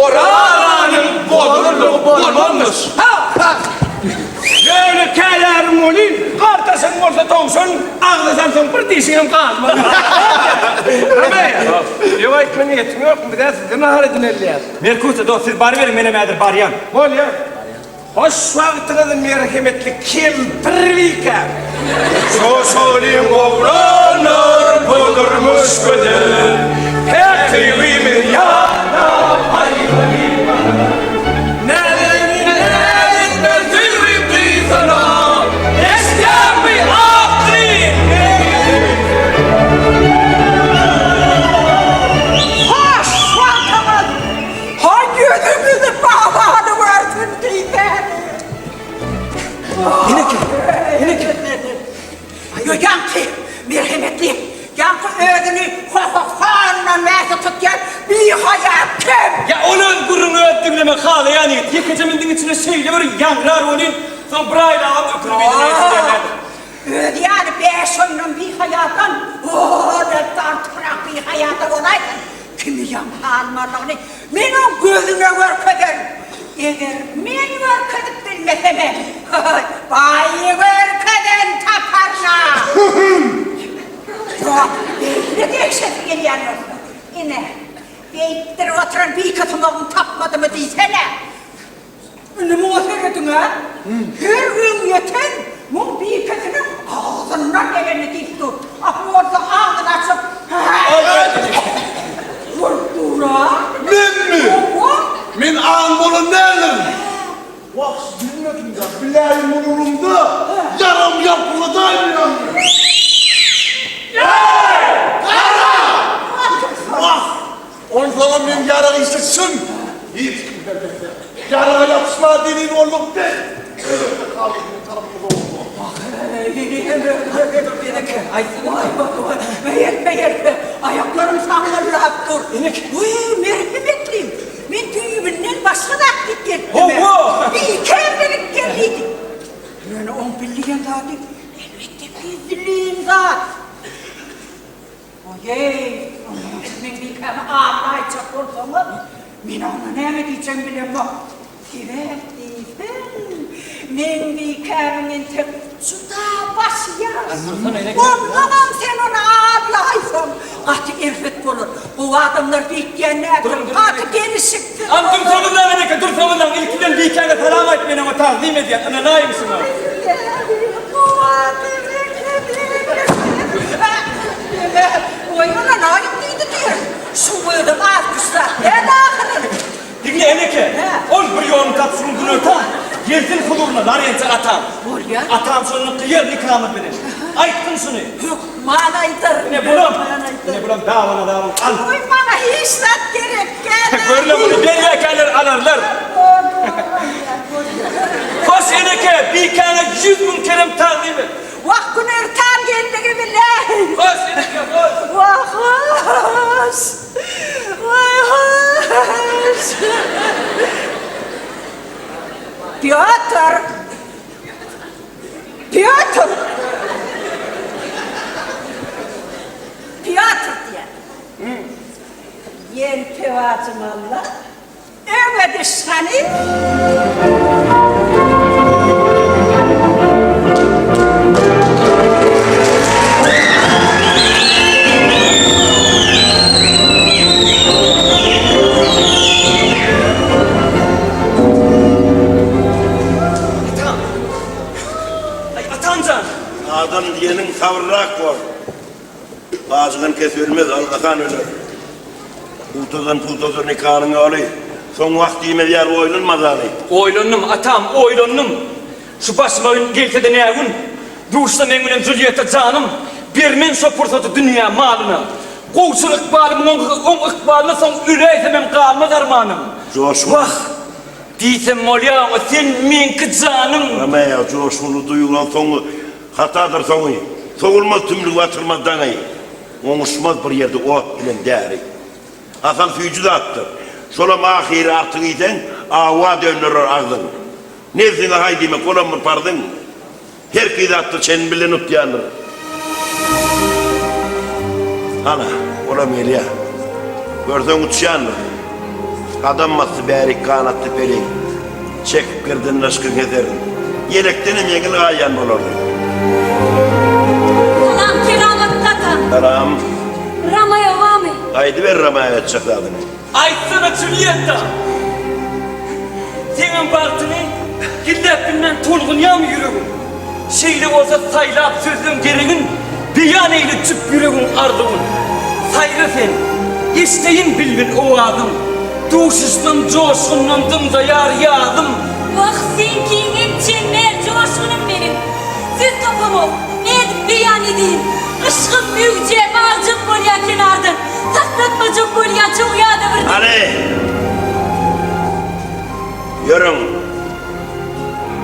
Speaker 1: Orazanyň bozuldygy bolmazmyş. Ýöne käýäriň welin, gartaşan bolsa towşan, agza salsaň bir dişiňem galmaz. Rame, ýok aýtma niýetim ýok, biz-ä sizden nahar edineli diýýäs.
Speaker 2: Merkusiýa dost, siz baryberiň, menem häzir barýan.
Speaker 1: Bolýa. Hoş wagtyňyz merhemetli kempir bike. Şoşolyň oglanlar bu durmuş gözel. Päk söýgimiz ýada aýlaly bazar. Näzenin näzikler söýgim duýsana. Eşidýäňmi akly
Speaker 6: Hoş wagtyňyz Haý ýüzüňizi babany görsün diýsäni.
Speaker 2: Eneke, eneke.
Speaker 6: Aý ýaňky merhemetli, ýaňky özüni ho-ho-handan bärde tutýan bihaýa kim?
Speaker 2: Ýa ol öz gürrüňini öz diňlemek halaýan ýigit. Ýekeje mindiň içinde şeýle bir ýaňrar welin, soň bir aýlabam ökünip yzyna ýetişýän däldir.
Speaker 6: Özi ýaly bäş ondan bihaýadan, o-o-da artykrak bihaýa-da bolaýsyn. Kimi ýaňsa almalygyny men oň gözüne görkezerin. Eger men görkezip bilmesemem, baý görkezen tapar-la. Ýok, beýle degşesi gelýän bolsa, ine, beýtdirip oturan bikesumagyň tapmadymy diýsene. Indi muňa serediň-ä, her öňýeten muň bikesiniň agzyndan gelenini diýip dur. A bu bolsa agzyny açyp, hä-ä-ä bolup dur-a.
Speaker 5: Menmi?
Speaker 6: Hawa.
Speaker 5: Men aň bolan däldirin. Wah, bilmedim-dä, biläýin bolanymda, ýaram ýalpyldadaýyn ýaly. Eý, gara! Wah, Onsoňam meň ýarag işi çyn. Hiç kim bermese, ýaraga ýapyşma delil bolduk biz. Elbetde kazy biziň tarapymyzda bolsa.
Speaker 6: Ýelpe ýelpe, aýaklarym saňňyldap dur. Wiý, merhemetlim, men düýbünden başga zat diýip gelipdim-ä. Bikäm bilip gel diýdi. Ýöne oň bilýän zady, elbetde, gizlin zat. Oýeý, onnoň siz meň bikäme abraýjak bolsaňyz, men onda näme diýjegimi bilemok. Sebäp diýseň, meň bikämiň entek juda başy ýaş. Onnoňam sen ony ablaýsaň, gaty erbet bolar. Gowy adamlar beýtýän däldir, gaty gelşiksiz bolar.
Speaker 2: Al, dursaňyzlaň eneke, dursaňyzlaň, ilki bilen bikäňe salam aýt, men oňa tagzym edýän, ynanaýyň şuňa.
Speaker 6: Gowy adam eken, Ýöne, goý ynanaýyn diýdi diýerin. Şu özem az-küş zat däl ahyryn.
Speaker 2: Diňle eneke, ol bir ýoluny tapsyn günorta, gelsin huzuryna Lorenzo atam.
Speaker 6: Bolýar.
Speaker 2: Atam şonda gyýar nikamyz bilen. Aýtgyn şuny.
Speaker 6: Hökman aýdar.
Speaker 2: Ine bulam, ine bulam dawana dawaň al.
Speaker 6: Goý maňa hiç zat gerek däl.
Speaker 2: Görle muny berýäkäler alarlar. Hoş eneke, bikäňe 100000 kerem tagzym et.
Speaker 6: Wah günortan geldigi bile.
Speaker 2: Hoş eneke hoş.
Speaker 6: Wah hoş. Waý hoş. Pýotr. Pýotr. Pýotr diýýär. Ýelpewajyň alla. Öňe düş hany.
Speaker 2: Atam! Aý, atamjan!
Speaker 9: Adam diýeniň sabyrrak bor. Ajygan kes ölmez, algasan öler. Pugtadan pugtadyr nikanyň ýoly. Soň wah diýmez ýaly oýlan mazaly.
Speaker 2: Oýlandym, atam, oýlandym. Şu başyma gün gelse-de nä gün. Duşsa meň bilen Julýetta janym, bermen şo pursaty dünýä malyna. Gowşur ykbalym oň oň ykbalyna soň öläýsemem galmaz armanym.
Speaker 9: Joşgun.
Speaker 2: Wah, diýsem bolýa oňa sen meňki janym.
Speaker 9: Romeo, joşgunly duýgylaň soňy Hatadyr soňy. Sowulmaz tümlügi açylmaz daňy. Oňuşmaz bir ýerde ot bilen däri. Asal süýji zatdyr. Şolam ahyry artyk iýseň, awa dönderer agzyň. Nebsiňe haý diýmek olam bir parzyň. Herki zatda çen bilen utýandyr. Ana, olam gelýär. Görseň uçýandyr. Gadam basdy bärik ganatly peleň. Çekip girdi nyşkyň heserin. Ýelekdenem ýeňil gaýýan bolardy.
Speaker 7: Salam keramatly ata.
Speaker 9: Salam.
Speaker 7: Romeo barmy?
Speaker 9: Aýdyber Romeo etjek zadyňy.
Speaker 2: Aýtsana Julietta! Seňem bagtyňy gizläp bilmän tolgunýarmy ýüregiň? Şeýle bolsa saýlap sözleň geregin, Beýan eýle jüp ýüregiň arzuwyn. Saýra sen, eşdeýin bilbil owazyň, Duşuşsam joşgundan dyňzaýar ýazym.
Speaker 7: Wah, seňkiňem çen däl joşgunym meniň, Söz tapamok, nädip beýan edeýin. Yşgym möwjäp agjak bolýar kenardan, Saklatmajak bolýar çogýa-da birden.
Speaker 9: Hany, ýörüň!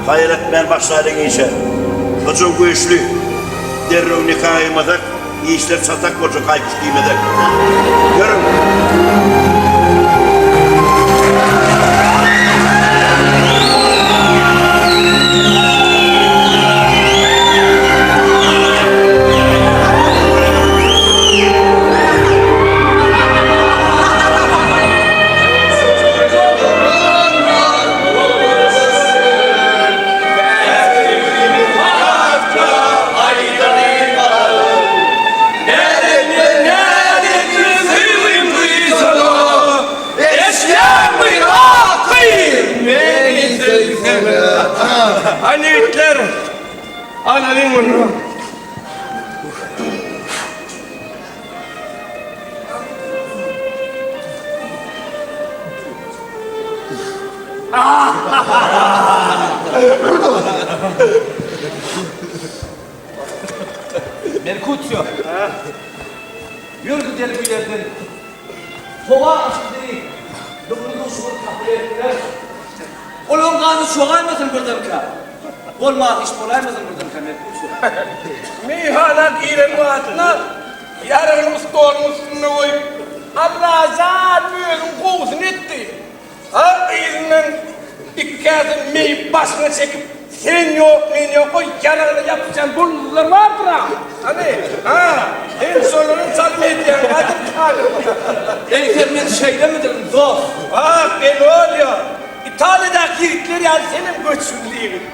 Speaker 9: Haýal etmän başlaýlyň işe. Hyjuw güýçli. Derrew nika gyýmasak, işler çatak boljak haý-küş diýmesek. Ýörüň!
Speaker 1: Alalyň onda.
Speaker 2: Merkutsio. Ýör gideli bu ýerden. Howa açyldy. Dumly-duşuňyz tapyp etdiler. Olaň gany çogaýmasyn birdenkä. Bolmaz iş bolaýmasyn birdenkä Merkutsio.
Speaker 1: Meýhana giren wagtyna ýaragyny stoluň üstünde goýup, Allajan özüň gowusyny etdi. A yzyndan iki käse meý başyňa çekip, sen ýok, men ýok, goý, ýaragyna ýapyşýan boldular bardyr-a. Hany, ha, sen şolaram çalym edýäň, Gadyr talyp.
Speaker 2: Eýsem men şeýlemidirin, dost?
Speaker 1: Ah, Benolýo, Italiýadaky ýigitler ýaly senem göçgünli ýigit.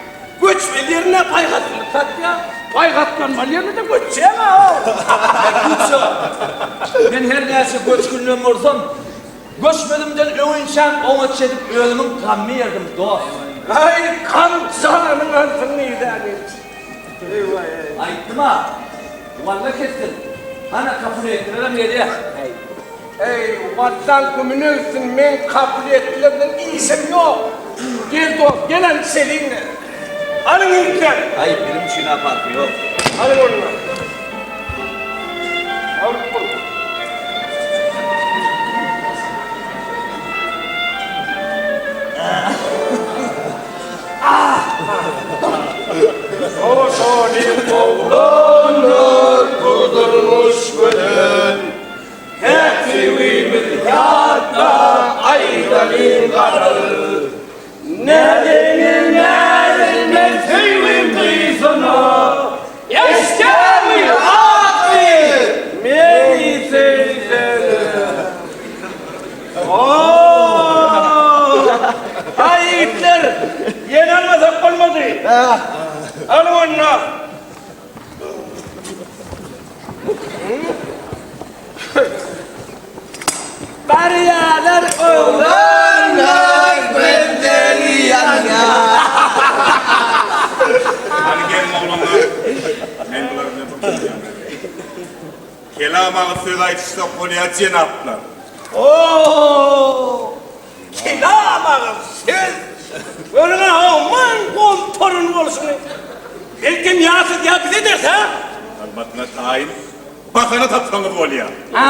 Speaker 1: Göçmeli ýerinde paýhaslylyk satýaň, paýhaslanmaly ýerinde-de göçýäň-a-ow.
Speaker 2: Merkutsiýo, men her näçe göçgünlem bolsam, Göçmezimden öňinçäm oňat şedip özümiň gammy ýerdim dost.
Speaker 1: Aý gam janyň alsyn diýdäni. Eý-waý-eý.
Speaker 2: Aýtdym-a. Walla kessin. Hana kapuletlilerem gelýär.
Speaker 1: Eý, wallaň gümüne gitsin, meň kapuletliler bilen işim ýok. Gel dost, gel hany içeliň-le. Alyň ýigitler.
Speaker 2: Aý, biziň üçin-ä parhy ýok.
Speaker 1: Alyň onda. Alyp bol. Hoşalyň oglanlar bu durmuş gözel. Kätibimiz ýatda aýdalyň garal. Nädeýin nädilmez söýgim gyzyna, Eşdämi atly meni söýsene. Oo! Aý ýigitler, ýene almasak bolmady. Alyň onda. Barýarlar oglanlar gözleri ýanýar.
Speaker 10: Hany geliň oglanlar, men bular bilen bir gürrüň bereýin. Kelam agyz söz aýdyşsak bolýar jenaplar.
Speaker 1: Oo! Kelam agyz söz. Görüň-ä aman goltaryn bolşuny. Belkem ýa siz ýa biz ederis hä?
Speaker 10: Almatyna taýyn. Bahana tapsaňyz bolýar.
Speaker 1: Hä,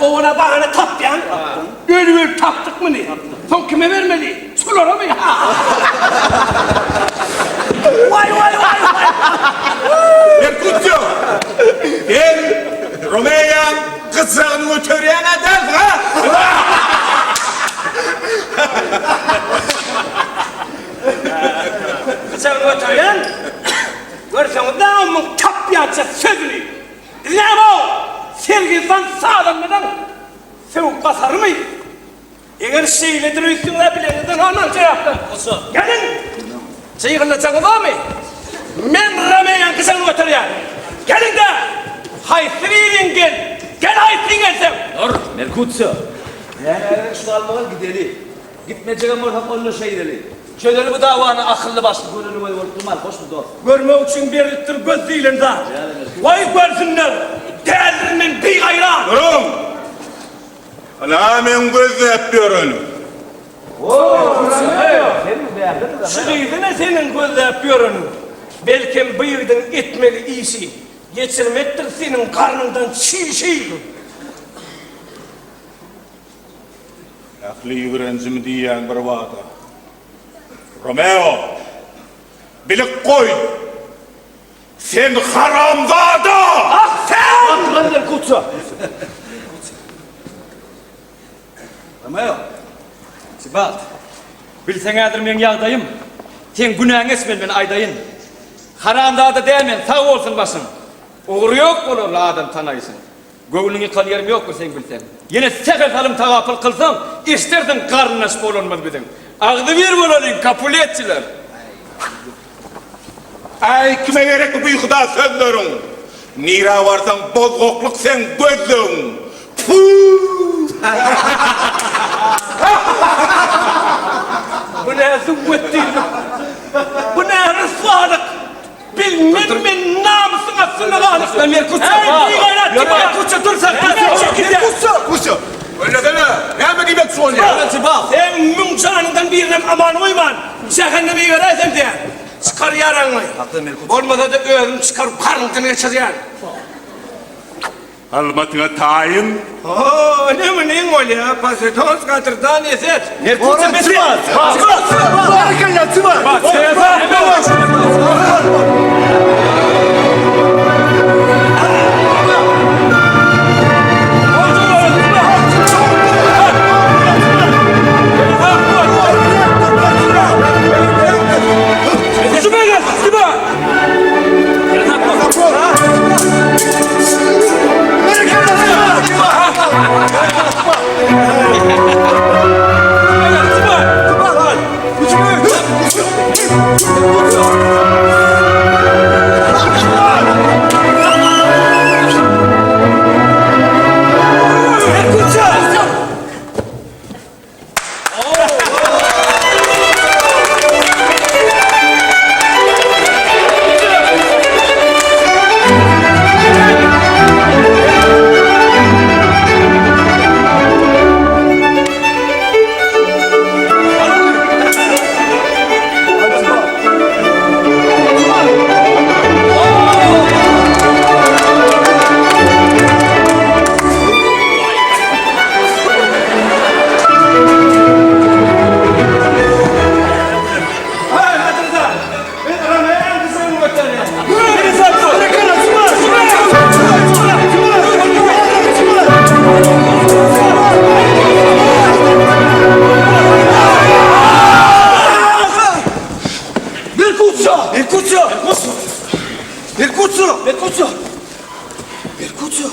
Speaker 1: owal-a bahana tapýaň. Ölüp-ölüp tapdyk muny. Soň kime bermeli? Şularamy? Waý, waý, waý, waý.
Speaker 10: Merkutio, sen Romeýaň gyjagyny göterýän-ä dälsiň, a?
Speaker 1: Gyjagyny göterýän? Görseňiz-dä onuň tapýança sözüni. Biz näme-ow, sergezdan sazandadan söwüp basarymy? Eger şeýledir öýtseňiz-ä bileňizden almaň jenaplar. Geliň! Jygyllajagyňyz barmy? Men Romeýaň gyjagyny göterýän. Geliň-dä! Haýsy biriň gel, gel haýsyň gelseň!
Speaker 2: Dur, Merkutsiýo! Näme gerek şu galmagal gideli. Gitmejegem bolsak onda şeýdeli. Çözeli bu dawany akylly başly göreli göz bolup durman hoşmy dost.
Speaker 1: Görmek üçin berilipdir göz diýlen zat. Waý görsünler, däldirin men bigaýrat.
Speaker 10: Duruň! Ynha meň gözläp ýörenim.
Speaker 1: Şu gyzy-ne seniň gözläp ýöreniň. Belkem bu ýigidiň etmeli işi, geçirmekdir seniň garnyňdan çişi.
Speaker 10: Ähli ýigrenjimi diýýäň bir bada. Romeo! Bilip goý! Sen haramzada!
Speaker 1: Ah sen!
Speaker 2: Atylan Merkutio! Romeo! Tibalt! Bilseň häzir meň ýagdaýym. Seň günäňi geçmeli men aýdaýyn. Haramzada däl men, sag bolsun başyň. Ugry ýok bolarly adam tanaýşyň. Göwnüň ýykan ýerim ýokdur seň bilseň. Ýene sähel salym tagapyl kylsaň, eşdersiň garyndaş bolanymyz biziň. Agzybir bolalyň, kapuletçiler!
Speaker 10: Äý, kime gerek bu bihuda sözleriň? Nirä barsaň bozgaklyk seň gözlegiň. Tfu!
Speaker 1: Bu nä züwwetdinlik? Bu nä ryswalyk? Bilmen men.
Speaker 2: Merkutço.
Speaker 1: Ey, bigaýrat,
Speaker 2: Merkutço dur sakla.
Speaker 5: Merkutço!
Speaker 10: Merkutço! Öylesene! Näme diýmekçi bolýaň?
Speaker 1: Seň müň janyňdan birinem aman goýman, jähenneme iberäýsem diýýän. Çykar ýaraňy. Bolmasa-da özüm çykaryp garnyňdan geçirýän.
Speaker 3: Hyzmatyňa taýyn.
Speaker 1: Ho, ine munyň bolýa, Poseidons gadyrdan eset.
Speaker 2: Merkutço
Speaker 5: Çybar! Çybar! Berekella, çybar!
Speaker 2: Merkutço! Merkutço! Merkutço! Merkutço! Merkutço!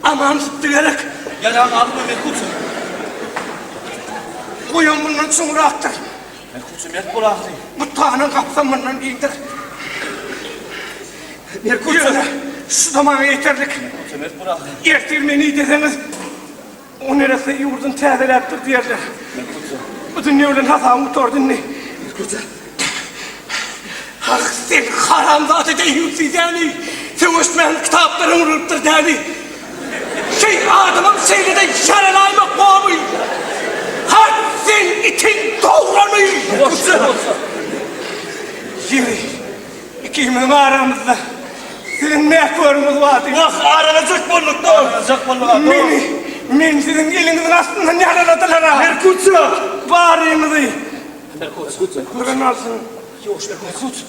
Speaker 1: Aman tutdy gerek.
Speaker 2: Ýaraňy alma Merkutço.
Speaker 1: Goýan mundan çuňrakdyr.
Speaker 2: Merkutço mert bol ahry.
Speaker 1: Buthanaň gapysam mundan giňdir.
Speaker 2: Merkutço.
Speaker 1: Ýöne şu-da maňa ýeterlik.
Speaker 2: Merkutço mert bol ahry.
Speaker 1: Ertir meni ideseňiz, o neresse ýurduny täzeläpdir diýerler.
Speaker 2: Merkutço.
Speaker 1: Bu dünýe bilen hasabym gutardy indi.
Speaker 2: Merkutço.
Speaker 1: Ah, sen haramzada deýýus däli! Söweşmäň kitaplara öwrülipdir däli! Şeý adamam şeýle-de ýaralaýmak bormy? Hak sen itiň dograny! Ýeri, ikimiziň aramyzda siziň mäkörüňiz bardy.
Speaker 2: Wah, aralajak bolduk, dost! Aralajak bolduk, dost!
Speaker 1: Meni, meni siziň eliňiziň astyndan ýaraladylar-a!
Speaker 2: Merkutço!
Speaker 1: Baryňyzy!
Speaker 2: Merkutço!
Speaker 1: Gören alsyn.
Speaker 2: Ýuwaş, Merkutço!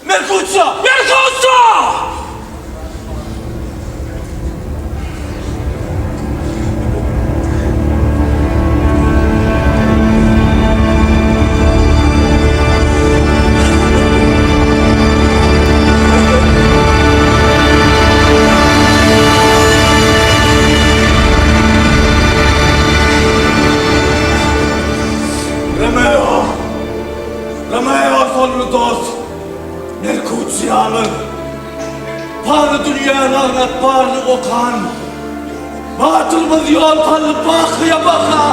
Speaker 2: Merkutço!
Speaker 1: Merkutço!
Speaker 5: Romeo! Romeo solly dost! Merkutsiýamyz! Pany dünýäni agnat baryny okan! Batyrymyz ýol saldy bakyýa baka!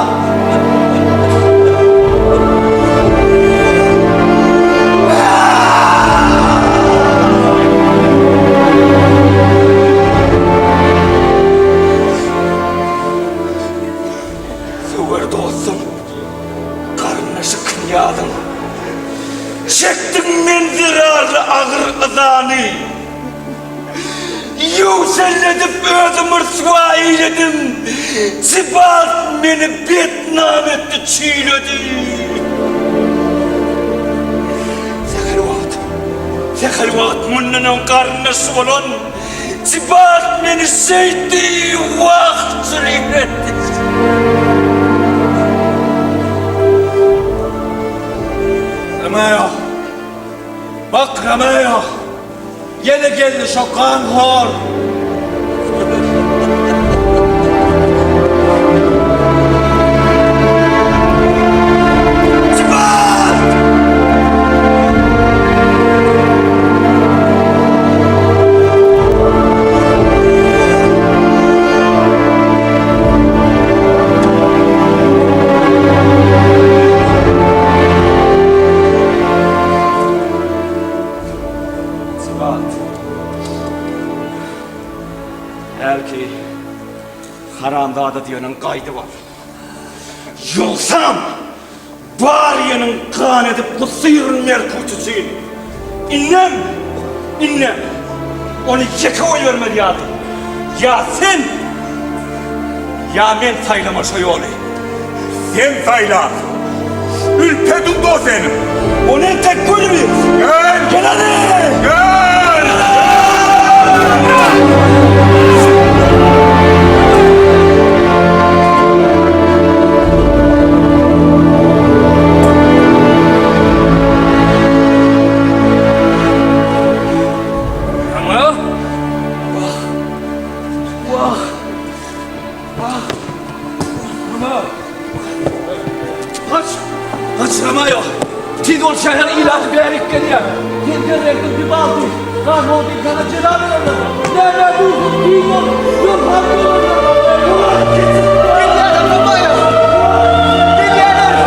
Speaker 1: Söwer dostum, garyndaşy knýazyň.
Speaker 2: Çekdim men zerarly agyr yzany. Ýöwselledip özüm ryswa eýledim. Tibalt meni betnam etdi, çüýledi. Sähel wagt, sähel wagt mundan öň garyndaşy bolan Tibalt meni şeýtdi, wah, çüýledi.
Speaker 5: Romeo! Bak Romeo! Ýene geldi şo ganhor!
Speaker 2: Tybalt. Hälki haramzada diýeniň gaýdyp al. Ýogsam bar ýeniň gan edip gusyryn Merkut üçin. Indem, indem ony ýeke goýbermeli ýaly. Ýa sen, ýa men saýlama şo ýoly.
Speaker 10: Sen saýla. Ülpediň do seniň.
Speaker 2: Ony entek görmeris.
Speaker 10: Gel!
Speaker 2: Gel hany!
Speaker 10: Gel!
Speaker 1: Romeo? Wah! Wah! Wah! Romeo!
Speaker 2: Gaç! Gaç Romeo! Tiz ol şäher ilaty bärik gelýär. Sen derreňde bir baldy. Gan boldy sana jeza bererler. Näme dursun tiz ol. Ýör han bolarlar. Gelýärler Romeo! Gelýärler!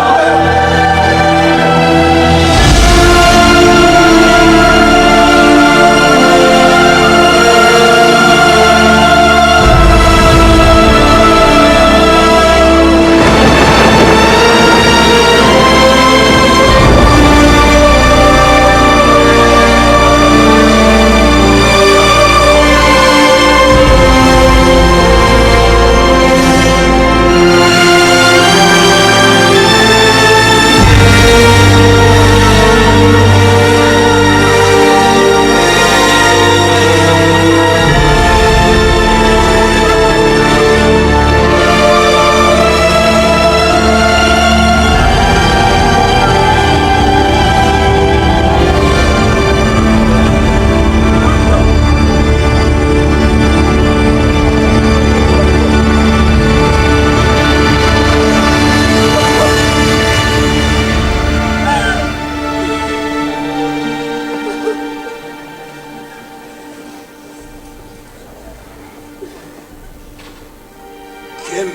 Speaker 3: Kim?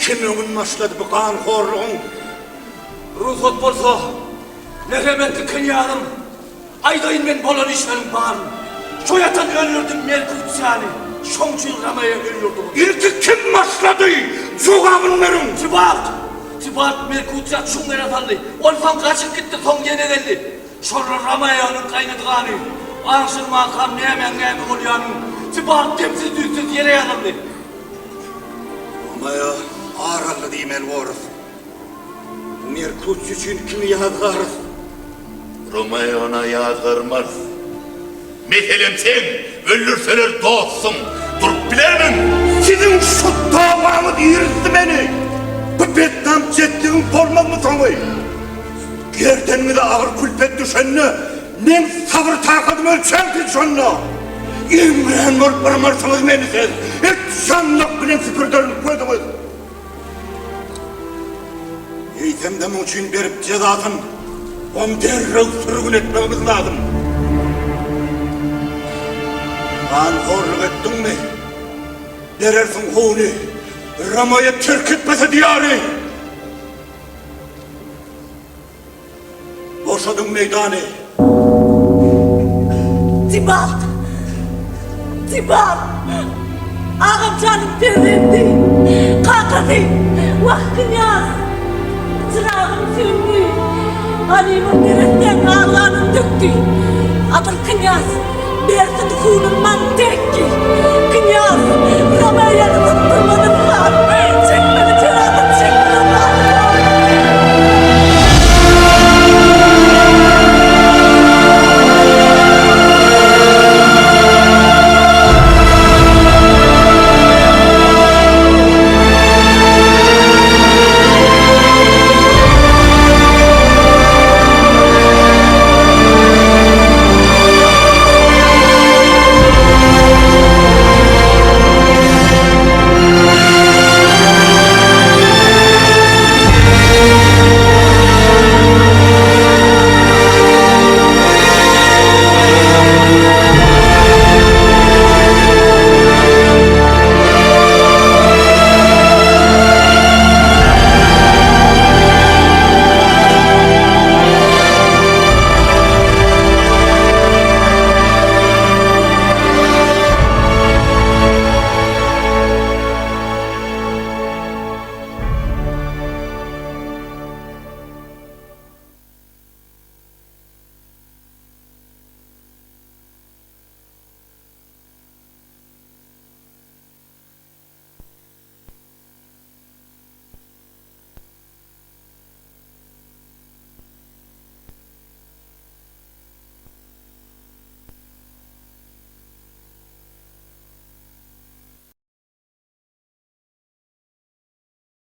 Speaker 3: Kim öňün başlady bu ganhorlugyň?
Speaker 2: Rugsat bolsa, merhemetli knýazym, aýdaýyn men bolan işleriň baryny. Şo ýatan öldürdim Merkutsiýany, şoň üçin Romeýa öldürdi ony.
Speaker 3: Ilki kim başlady? Jogabyny beriň!
Speaker 2: Tibalt! Tibalt Merkutsiýa çuň ýere saldy. Onsoň gaçyp gitdi, soň ýene geldi. Şonda Romeonyň gaýnady gany. Aňşyrmankam nämäň näme bolýanyny, Tibalt demsiz-düýtsüz ýere ýazyldy.
Speaker 3: Romeo ar aldy diýmeli borus. Merkutsiý üçin kimi ýazgarys?
Speaker 10: Romeony ýazgarmarys. Meselem sen öldürseler dostuň durup bilermiň?
Speaker 3: Siziň şu dawaňyz irizdi meni. Bu betnam jetligiň bolmazmy soňy? Gerdeniňize agyr külpet düşende meň sabyr-takadym ölçäň siz şonda. Eňrän bolup yrmarsyňyz meni siz, et şannak bilen süpürderin gözüňiz. Eýsem-de muň üçin berip jezasyn, ony derrew sürgün etmegimiz lazym. Ganhorluk etdiňmi, berersiň huny, Romaýa terk etmese diýary. Boşadyň meýdany.
Speaker 4: Tibalt! Tibalt! Agam janyň perzendi! Kakasy! Wah, knýaz! Çyragym söndi! Ganymym neressäň aglanyn dökdi! Adyl knýaz! Bersin hunun Montekki! Knýaz! Romeýanyň!